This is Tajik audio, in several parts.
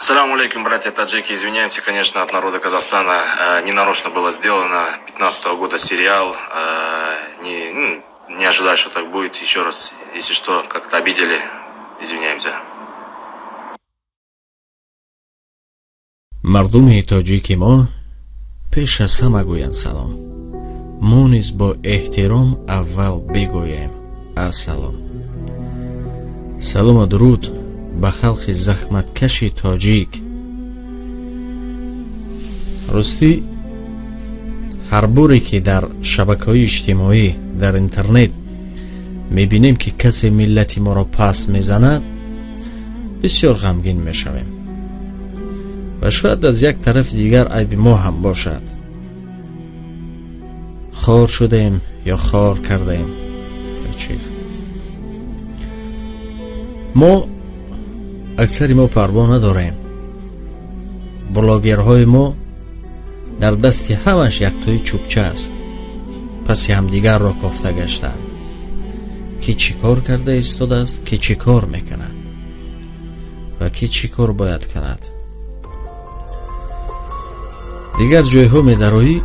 Ассаламу алейкум, братья таджики. Извиняемся, конечно, от народа Казахстана. Ненарочно было сделано. 15 года сериал. Не, ну, не ожидали, что так будет. Еще раз, если что, как-то обидели, извиняемся. Мардуми тоҷики мо пеш аз ҳама гӯянд салом, мо низ бо эҳтиром аввал бигӯем ассалом. Салому дуруд ба халқи захматкаши тоҷик. Ростӣ, ҳар боре ки дар шабакаҳои иҷтимоӣ, дар интернет мебинем, ки касе миллати моро пас мезанад, бисёр ғамгин мешавем. Ва шояд аз як тарафи дигар айби мо ҳам бошад. Хор шудем ё хор кардаем ё чиз. Мо аксари мо парво надорем. Блогерҳои мо дар дасти ҳамаш яктои чӯбча аст, паси ҳамдигарро кофта гаштанд, ки чӣ кор карда истодааст, ки чӣ кор мекунад ва ки чӣ кор бояд кунад. Дигар ҷойҳо медароӣ,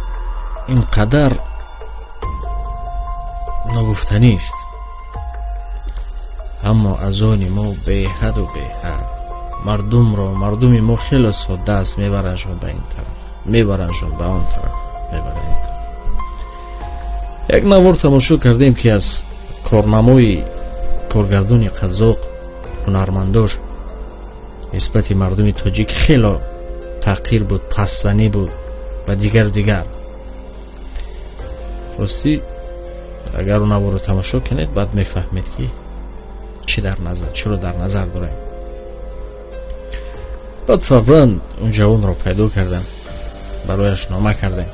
ин қадар ногуфтанист, аммо аз они мо беҳаду беҳад мардумро, мардуми мо хеле содда аст. Мебарандшон ба ин тараф, мебарандшон ба он тараф, мебаранд ин тараф. Як навор тамошо кардем, ки аз корнамои коргардони қазоқ, ҳунармандош нисбати мардуми тоҷик хело таҳқир буд, пастзанӣ буд ва дигару дигар. Ростӣ, агар он наворро тамошо кунед, баъд мефаҳмед, ки чӣ дар назар, чиро дар назар дорем. Баъд фавран он ҷавонро пайдо кардам, барояш нома кардем,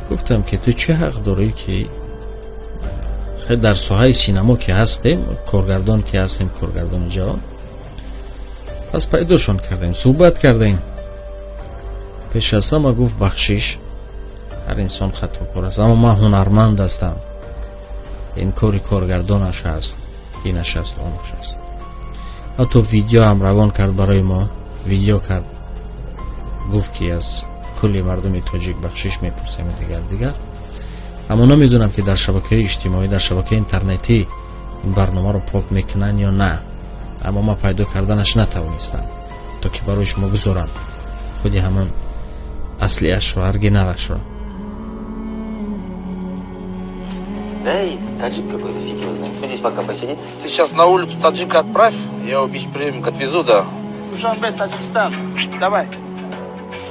гуфтам, ки ту чӣ ҳақ дорӣ, ки дар соҳаи синамо ки ҳастем, коргардон ки ҳастем, коргардони ҷавон. Пас пайдошон кардем, суҳбат кардем. Пеш аз ҳама гуфт: «Бахшиш, ҳар инсон хатокор аст, аммо ман ҳунарманд ҳастам, ин кори коргардонаш аст, инаш аст, онаш аст». Ҳатто видео ҳам равон кард барои мо, видео кард, гуфт, ки аз кулли мардуми тоҷик бахшиш мепурсем, дигар дигар. Аммо намедонам, ки дар шабакаи иҷтимоӣ, дар шабакаи интернетӣ ин барномаро пок мекунанд ё на, аммо ман пайдо карданаш натавонистам, то ки барои шумо гузорам худи ҳамон аслиашро, оригиналашро. Да и таджик какой-то, фиг его знает. Пусть здесь пока посидит. Ты сейчас на улицу таджика отправь, я его бич-приемник отвезу, да. Душанбе, Таджикистан. Давай.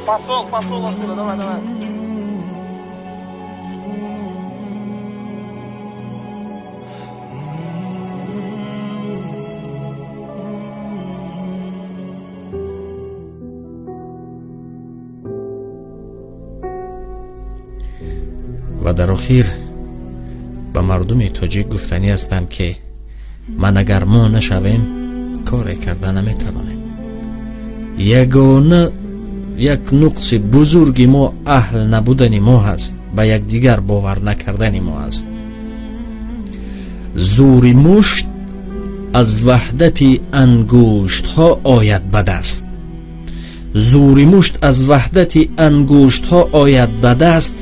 Посол, посол оттуда, давай, давай. Ва дар охир ба мардуми тоҷик гуфтанӣ ҳастам, ки ман агар мо нашавем, коре карда наметавонем. Ягона як нуқси бузурги мо аҳл набудани мо ҳаст, ба якдигар бовар накардани мо аст. Зӯри мушт аз ваҳдати ангуштҳо ояд ба даст, зӯри мушт аз ваҳдати ангуштҳо ояд ба даст.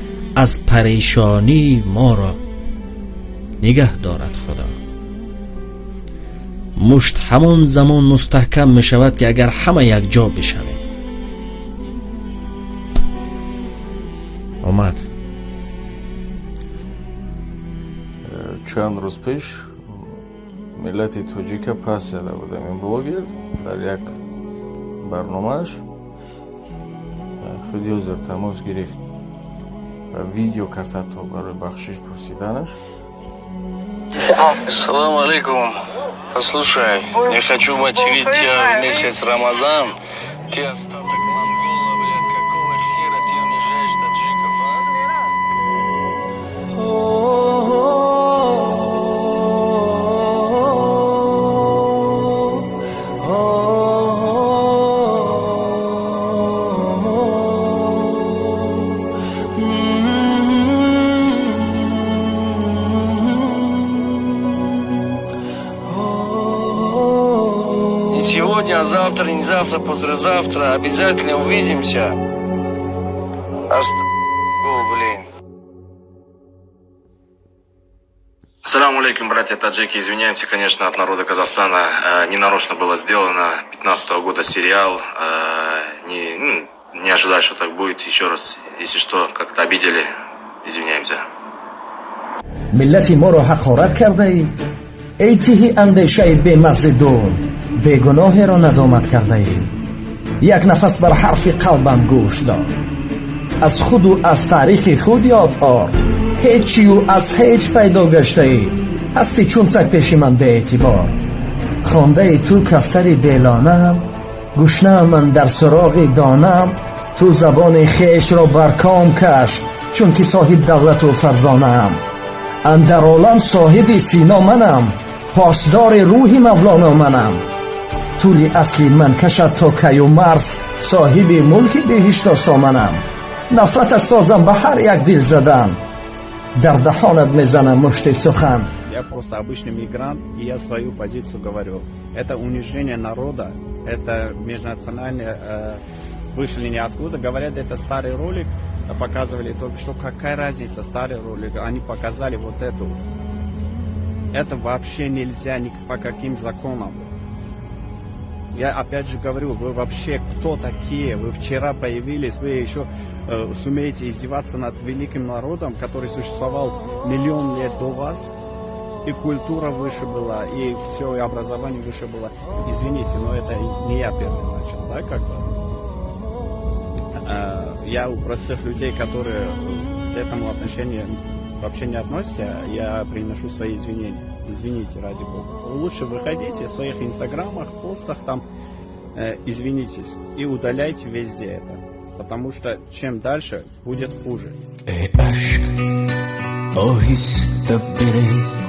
Аз парешонӣ моро нигаҳ дорад Худо. Мушт ҳамон замон мустаҳкам мешавад, ки агар ҳама якҷо бишавем. Омад. Чанд рӯз пеш миллати тоҷика пас зада будам. Ин блогер дар як барномааш худи ҳозир тамос гирифт ва видео кард, ҳатто барои бахшиш пурсиданаш. Салам алейкум. Послушай, не хочу материть тебя в месяц Рамазан. Ты остаток монгола, блядь, какого хера ты унижаешь таджиков, а? сегодня, а завтра, не завтра, послезавтра. Обязательно увидимся. Блин. Салам алейкум, братья таджики. Извиняемся, конечно, от народа Казахстана. Ненарочно было сделано. 15 года сериал. Не, ну, не ожидали, что так будет. Еще раз, если что, как-то обидели, извиняемся. Миллати моро ҳақорат кардаӣ, эй тиҳи андешаи бемағзи дун, бегуноҳеро надомат кардаӣ. Як нафас бар ҳарфи қалбам гӯш дор, аз худу аз таърихи худ ёд ор. Ҳечию аз ҳеҷ пайдо гаштаӣ, ҳастӣ чун саг пеши ман беэътибор. Хондаи ту кафтари белонаам, гушнаам ман дар суроғи донаам. Ту забони хешро бар ком каш, чунки соҳиб давлату фарзонаам. Андар олам соҳиби сино манам, посдори рӯҳи Мавлоно манам. Тӯли асли ман кашад то каю марс, соҳиби мулки беҳиштосо манам. Нафратат созам ба ҳар як дил задан, дар даҳонат мезанам мушти сухан. Я просто обычный мигрант, и я свою позицию говорю. Это унижение народа, это межнациональное, вышли ниоткуда. Говорят, это старый ролик, показывали только что. Какая разница, старый ролик, они показали вот эту. Это вообще нельзя ни по каким законам. Я опять же говорю, вы вообще кто такие? Вы вчера появились, вы еще сумеете издеваться над великим народом, который существовал миллион лет до вас, и культура выше была, и все, и образование выше было. Извините, но это не я первый начал, да, как бы. Я у простых людей, которые к этому отношению вообще не относятся, я приношу свои извинения. Извините, ради бога. Лучше выходите в своих инстаграмах, постах там, извинитесь и удаляйте везде это. Потому что чем дальше, будет хуже. Эй, ашк, оҳиста бирез.